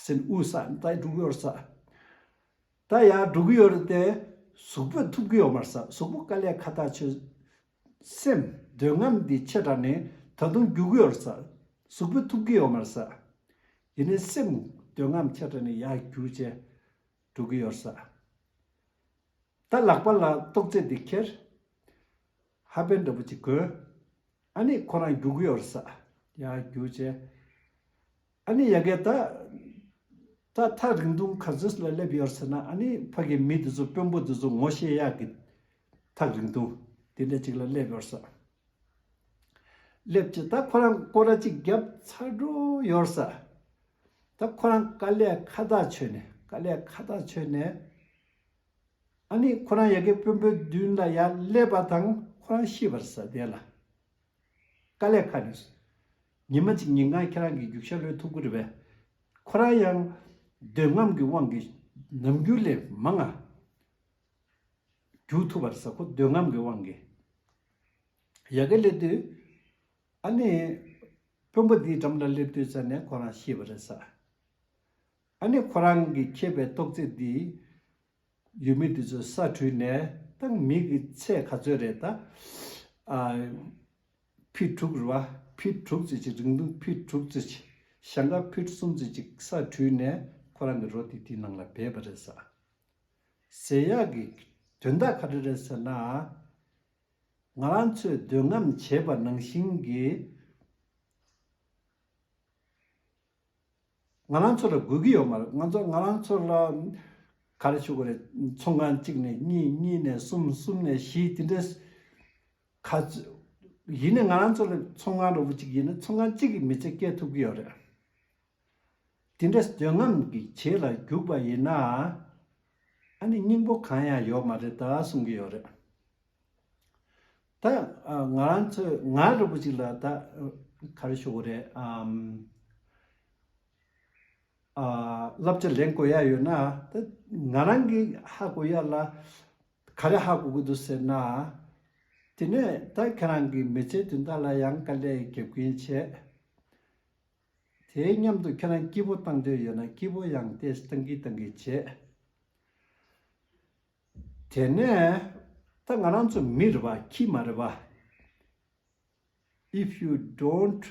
ཟེར་དབུགས་བསགས། ད་འགྲོ་གི་ཡོད་ས། ད་ཡར་འགྲོ་གི་ཡོད་རེད་དེ། གཟུགས་པོས་ཐུབ་ཀྱི་ཡོད་མ་རེད་ས། གཟུགས་པོ་དཀའ་ལས་ཁག་ཐག་ཆོད། སེམས་འདོད་རྔམ་འདི་ཆེ་དྲགས་ནས་ད་དུང་རྒྱུག་གི་ཡོད་རེད་ས། གཟུགས་པོས་ཐུབ་ཀྱི་ཡོད་མ་རེད་ས། ཡིན་ནའི་སེམས་འདོད་རྔམ་ཆེ་དྲགས་ནས་ཡར་རྒྱུག་བྱས་འགྲོ་གི་ཡོད་རེད་ས། ད་ལག་པ་ལ་ཏོག་ཙེ་འདི་ཁྱེར། ཧ་པན་འདྲ་པོ་ཅིག་གོན། ཨ་ནི་ཁོ་རང་རྒྱུག་གི་ཡོད་རེད་ས། ཡར་རྒྱུག་བྱས། ཨ་ནི་ཡ་གི་ད། ད་ཐག་རིང་ཐུང་ག་ཚོད་ལ་སླེབས་ཡོད་ཟེར་ན། ཨ་ནི་ཕ་གི་མི་དེ་ཚོ་དཔོན་པོ་དེ་ཚོ་ངོ་ཤེས་ཡག་གི་ཐག་རིང་ཐུང་དེ་འདྲ་ཅིག་ལ་སླེབས་ཡོད་ས། སླེབས་བྱས་ད་ཁོ་རང་སྐོར་ར་གཅིག་བརྒྱབ་ཚར་འགྲོ་ཡོད་ས། ད་ཁོ་རང་དཀའ་ལས་ཁག་ཐག་ཆོད་ནས། དཀའ་ལས་ཁག་ཐག་ཆོད་ནས། ཨ་ནི་ཁོ་རང་ཡ་གི་དཔོན་པོའི་མདུན་ལ་ཡར་སླེབས་པ་དང་ཁོ་རང་ཤི་བར་ས་དེ་ལ། དཀའ་ལས་ཁག་ནས། ཉི་མ་གཅིག་ཉིན་གང་ཁྱེད་རང་གི་རྒྱུག་ཤར་ལོས་ཐུབ་ཀྱི་རེད་པས། ཁོ་རང་ཡང་འདོད་རྔམ་གྱི་དབང་གིས་ནམ་རྒྱུན་ལས་མང་ང་རྒྱུག་ཐུབ་པར་ས། ཁོ་འདོད་རྔམ་གྱི་དབང་གིས་ཡ་གི་སླེབས་དུས། ཨ་ནི་དཔོན་པོ་འདིའི་འགྲམ་ལ་སླེབས་དུས་ཙ་ནས་ཁོ་རང་ཤི་བ་རེད་ས། ཨ་ནི་ཁོ་རང་གིས་ཁྱེར་བའི་ཏོག་ཙེ་འདི་ཡུལ་མི་འདི་ཚོས་ས་བྲུས་ནས། ད་མི་གི་ཚད་ག་ཚོད་རེད་ད། ཨ། ཕི་དྲུག་རེད་པ། ཕི་དྲུག་ཙམ་ཅིག་རིང་ཐུང་ཕི་དྲུག་ཙམ་ཅིག་ཞེང་ཁ་ཕི་གསུམ་ཙམ་ཅིག་ས་བྲུས་ནས་ཁོ་རང་གི་རོ་དེ་དེའི་ནང་ལ་སྦས་པ་རེད་ས། ཟེར་ཡག་གི་དོན་དག་ག་རེ་རེད་ཟེར་ན། ང་རང་ཚོས་འདོད་རྔམ་བྱེད་པ་ནང་བཞིན་གྱི། ང་རང་ཚོ་ལ་དགོས་ཀྱི་ཡོད་མ་རེད། ང་ཚོ་ང་རང་ཚོ་ལ་ག་རེ་ཞུ་དགོས་རེད། ཚོང་ཁང་གཅིག་ནས་གཉིས། གཉིས་ནས་གསུམ། གསུམ་ནས་བཞི། དེ་འདྲས་ག་ཚོད་ཡིན་ནའི། ང་རང་ཚོ་ལ་ཚོང་ཁང་འདྲ་པོ་གཅིག་ཡིན་ན་ཚོང་ཁང་གཅིག་གི་མི་ཚེ་སྐྱེལ་ཐུབ་ཀྱི་ཡོད་རེད། དེ་འདྲས་འདོད་རྔམ་གྱི་བྱེད་ལ་རྒྱུག་པ་ཡིན་ན། ཨ་ནི་སྙིང་པོ་གང་ཡང་ཡོད་མ་རེད་ད་གསུང་གི་ཡོད་རེད། ད་ང་རང་ཚོས་ང་འདྲ་པོ་ཅིག་ལ་ད་ག་རེ་ཞུ་དགོས་རེད། ཨམ། ཨ། བསླབ་བྱ་ལེན་དགོས་ཡ་ཡོད་ན། ད་ང་རང་གིས་ཧ་གོ་ཡ་ལ་ག་རེ་ཧ་གོ་གི་འདུག་ཟེར་ན། དེ་ནས་ད་ཁྱེད་རང་གི་མི་ཚེ་དོན་དག་ལ་ཡང་དཀའ་ལས་རྒྱབ་ཀྱིན་བྱས། དེའི་མཉམ་དུ་ཁྱེད་རང་སྐྱིད་པོ་བཏང་འདོད་ཡོད་ན་སྐྱིད་པོ་ཡང་ཏོག་ཙམ་བཏང་གི་བཏང་གི་བྱས། དེ་ནས་ད་ང་རང་ཚོ་མི་རེད་པ། ཁྱི་མ་རེད་པ། If you don't,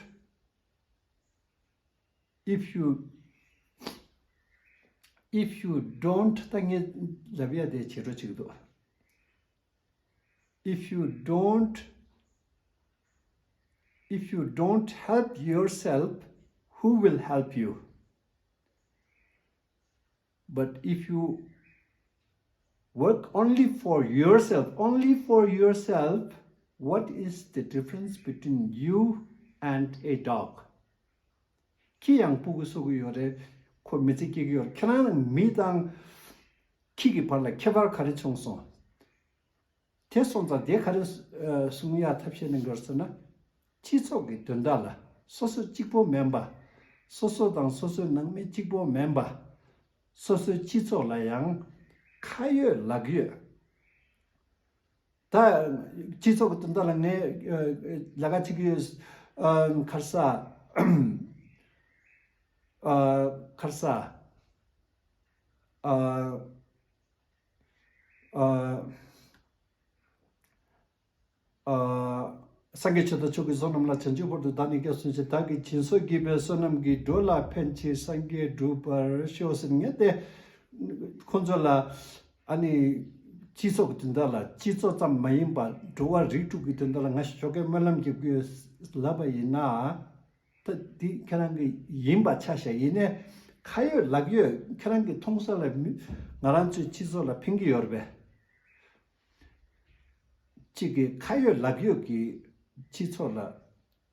if you, if you don't, ད་ངས་ལབ་ཡ་དེ་བྱེད་འགྲོ་བྱེད་ཀྱི་འདུག If you don't, if you don't help yourself, who will help you? But if you work only for yourself, only for yourself, what is the difference between you and a dog? ཁྱི་ཡང་སྤུ་གུ་གསོ་གི་ཡོད་རེད། ཁོ་མི་ཚེ་སྐྱེལ་གི་ཡོད་རེད། ཁྱེད་རང་མི་དང་ཁྱི་གི་བར་ལ་ཁྱད་པར་ག་རེ་བྱུང་སོང་། དེ་སོང་ཙང་དེ་ག་རེ་གསུང་ཡ་ཐབས་ཤེས་གནང་དགོས་ཟེར་ན། སྤྱི་ཚོགས་ཀྱི་དོན་དག་ལ་སོ་སོ་གཅིག་པོ་མིན་པ། སོ་སོ་དང་སོ་སོའི་ནང་མི་གཅིག་པོ་མིན་པ། སོ་སོའི་སྤྱི་ཚོགས་ལ་ཡང་ཁ་ཡོད་ལག་ཡོད། ད་སྤྱི་ཚོགས་ཀྱི་དོན་དག་ལ་ངས་ལས་ཀ་བྱེད་ཀྱི་ཡོད། ཨ། ག་རེ་ཟ། ཨ། ག་རེ་ཟ། ཨ། ཨ། ཨ། སངས་རྒྱས་ཆོས་དང་ཆོས་ཀྱི་བསོད་ནམས་ལ། བྱང་ཆུབ་བར་དུ་བདག་ནི་སྐྱབས་སུ་མཆི། བདག་གིས་སྦྱིན་སོགས་བགྱིས་པའི་བསོད་ནམས་ཀྱིས། འགྲོ་ལ་ཕན་ཕྱིར་སངས་རྒྱས་འགྲུབ་པར་ཤོག་ཟེར་ངས་དེ་ཁོང་ཚོ་ལ། ཨ་ནི་སྤྱི་ཚོགས་ཀྱི་དོན་དག་ལ། སྤྱི་ཚོགས་ཙམ་མ་ཡིན་པར་འགྲོ་བ་རིགས་དྲུག་གི་དོན་དག་ལ་ང་ཞོགས་ཀས་སྨོན་ལམ་རྒྱབ་ཀྱི་ཡོད་ལབ་པ་ཡིན་ན། ད་འདི་ཁྱེད་རང་གི་ཡིན་པ་ཆ་བཞག་ཡིན་ནའི་ཁ་ཡོད་ལག་ཡོད་ཁྱེད་རང་གི་མཐོང་ས་ལ་མི་ང་རང་ཚོའི་སྤྱི་ཚོགས་ལ་ཕན་གྱི་ཡོད་རེད་པས། གཅིག་གིས་ཁ་ཡོད་ལག་ཡོད་ཀྱིས་སྤྱི་ཚོགས་ལ་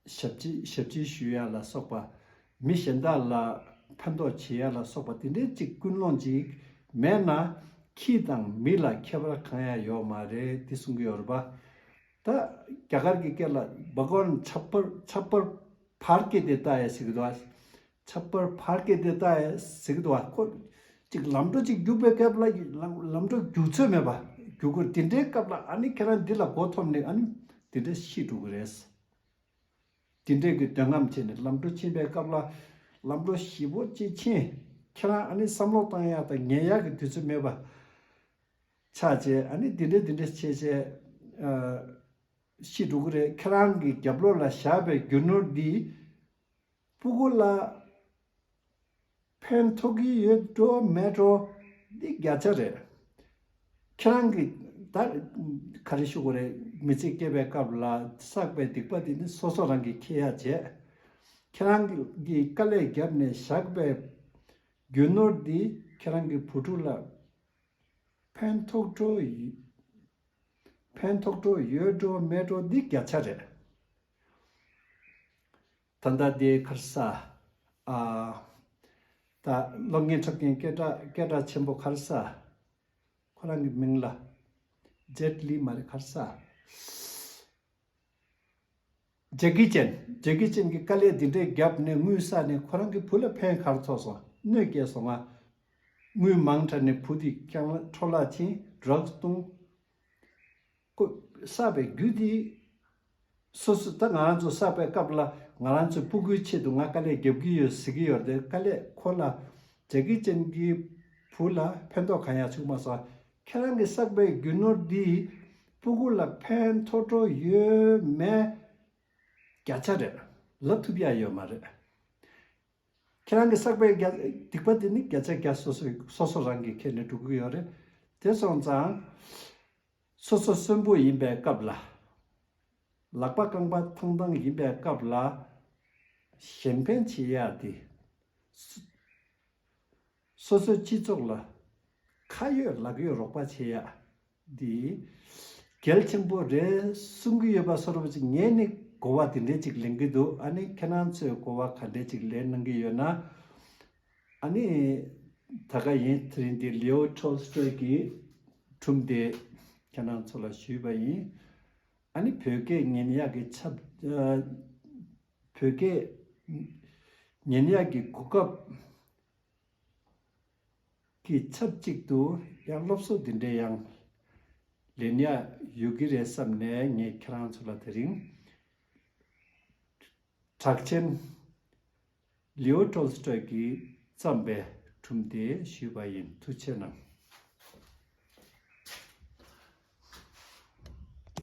ཞབས་ཕྱི་ཞབས་ཕྱི་ཞུ་ཡ་ལ་སོགས་པ། མི་གཞན་དག་ལ་ཕན་ཐོགས་བྱེད་ཡ་ལ་སོགས་པ་དེ་འདྲའི་གཅིག་ཀུན་སློང་ཅིག་ མེད་ན་ཁྱི་དང་མི་ལ་ཁྱད་པར་གང་ཡང་ཡོད་མ་རེད་དེ་གསུང་གི་ཡོད་རེད་པ། ད་རྒྱ་གར་གྱི་སྐད་ལ་भगवान छप्पर छप्पर फाड़ के देता है ཟེར་གྱི་འདུག་ཨ། छप्पर फाड़ के देता है ཟེར་གྱི་འདུག་ཨ། ཁོ་ཅིག་ལམ་འགྲོ་ཅིག་རྒྱུག་པའི་སྐབས་ལ་ལམ་ལམ་འགྲོ་རྒྱུག་ཚོད་མེད་པ་རྒྱུག་དགོས། དེ་འདྲའི་སྐབས་ལ་ཨ་ནི་ཁྱེད་རང་འདི་ལ་མགོ་འཐོམ་ནས་ཨ་ནི་དེ་འདྲ་ཤི་འགྲོ་གི་རེད། དེ་འདྲས་ཀྱི་འདོད་རྔམ་བྱས་ནས་ལམ་འགྲོ་ཕྱིན་པའི་སྐབས་ལ་ལམ་འགྲོ་ཞེ་པོ་ཅིག་ཕྱིན། ཁྱེད་རང་ཨ་ནི་བསམ་བློ་བཏང་ཡག་དང་ཉལ་ཡག་གི་དུས་ཚོད་མེད་པ་ཆགས་བྱས། ཨ་ནི་འདི་འདྲས་འདི་འདྲས་བྱས་བྱས་ཨ། ཤི་འགྲོ་གི་རེད། ཁྱེད་རང་གི་རྒྱབ་ལོགས་ལ་བཞག་པའི་རྒྱུ་ནོར་འདི་སྤུ་གུ་ལ་ཕན་ཐོགས་ཀྱི་ཡོད་འགྲོ་མེད་འགྲོ་འདི་བརྒྱ་ཆ་རེད། ཁྱེད་རང་གིས་ད་ག་རེ་ཞུ་དགོས་རེད། མི་ཚེ་སྐྱེལ་བའི་སྐབས་ལ་བསགས་པའི་སྡིག་པ་འདི་ནི་སོ་སོ་རང་གིས་འཁྱེར་ཡ་བྱས། ཁྱེད་རང་གིས་དཀའ་ལས་བརྒྱབ་ནས་བཞག་པའི་རྒྱུ་ནོར་འདི་ཁྱེད་རང་གི་བུ་ཕྲུག་ལ་ཕན་ཐོགས་འགྲོ་ཡི་ཕན་ཐོགས་འགྲོ་ཡོད་འགྲོ་མེད་འགྲོ་འདི་བརྒྱ་ཆ་རེད། ད་ལྟ་དེ་ག་རེ་ཟ། ཨ། ད་གློག་བརྙན་འཁྲབ་མཁན་སྐད་གྲགས་སྐད་གྲགས་ཆེན་པོ་ག་རེ་ཟ། ཁོ་རང་གི་མིང་ལ་ཇེཊ་ལི་མ་རེད། ག་རེ་ཟ། ཇེ་ཀི་ཅན། ཇེ་ཀི་ཅན་གྱིས་དཀའ་ལས་འདི་འདྲས་བརྒྱབ་ནས་དངུལ་བསགས་ནས་ཁོ་རང་གི་བུ་ལ་ཕན་ག་རེ་ཐོགས་སོང་། གནོད་སྐྱེལ་སོང་ང་། དངུལ་མང་དྲགས་ནས་བུ་དེ་རྐྱང་ལ་འཕྲོ་བརླག་ཕྱིན། ཌྲག་སི་བཏུང་། ཁོ་བསགས་པའི་རྒྱུ་དེ་སོ་སོ་ད་ང་རང་ཚོ་བསགས་པའི་སྐབས་ལ་ང་རང་ཚོའི་སྤུ་གུའི་ཆེད་དུ་ང་དཀའ་ལས་རྒྱབ་ཀྱི་ཡོད་ཟེར་གྱི་ཡོད་རེད་དེ། དཀའ་ལས་ཁོ་ལ་ཇེ་ཀི་ཅན་གྱི་བུ་ལ་ཕན་ཐོགས་གང་ཡང་བྱུང་མ་སོང་། ཁྱེད་རང་གིས་བསགས་པའི་རྒྱུ་ནོར་འདིས་སྤུ་གུ་ལ་ཕན་ཐོགས་འགྲོ་ཡོད་མེད་བརྒྱ་ཆ་རེད། ལབ་ཐུབ་ཡ་ཡོད་མ་རེད། ཁྱེད་རང་གིས་བསགས་པའི་བརྒྱ་སྡིག་པ་དེ་ནི་བརྒྱ་ཆ་བརྒྱ་སོ་སོ་སོ་སོ་རང་གིས་འཁྱེར་ནས་འགྲོ་གི་ཡོད་རེད། དེ་སོང་ཙང་སོ་སོ་གསོན་པོ་ཡིན་པའི་སྐབས་ལ། ལག་པ་རྐང་པ་ཐང་ཐང་ཡིན་པའི་སྐབས་ལ་གཞན་ཕན་བྱེད་ཡག་དེ། སོ་སོའི་སྤྱི་ཚོགས་ལ་ཁ་ཡོད་ལག་ཡོད་རོགས་པ་བྱེད་ཡག་འདི་གལ་ཆེན་པོ་རེད་གསུང་གི་ཡོད་པ་སོ་སོ་ཅིག་ངས་ནི་གོ་བ་དེ་འདྲས་ཅིག་ལེན་གྱི་འདུག་ཨ་ནི་ཁྱེད་རང་ཚོས་གོ་བ་ག་འདྲས་ཅིག་ལེན་གནང་གི་ཡོད་ན། ཨ་ནི་ད་ག་ཡིན། དེ་རིང་འདི་ལེའོ་ཊོལ་སི་ཊོའི་གི་སྒྲུང་དེ་ཁྱེད་རང་ཚོ་ལ་ཞུས་པ་ཡིན། ཨ་ནི་བོད་སྐད་ཉན་ཡག་གི་ཆབ་ཨ། བོད་སྐད་ཉན་ཡག་གི་གོ་སྐབས་ཀྱི་ཆབས་ཅིག་ཏུ་ཡང་སློབ་གསོ་འདི་འདྲའི་ཡང་ལེན་ཡག་ཡོད་ཀྱི་རེད་བསམ་ནས་ངས་ཁྱེད་རང་ཚོ་ལ་དེ་རིང་གྲགས་ཅན་ལིའོ་ཊོལ་སི་ཊོའི་གིས་བརྩམས་པའི་སྒྲུང་དེ་ཞུས་པ་ཡིན། ཐུགས་རྗེ་གནང་།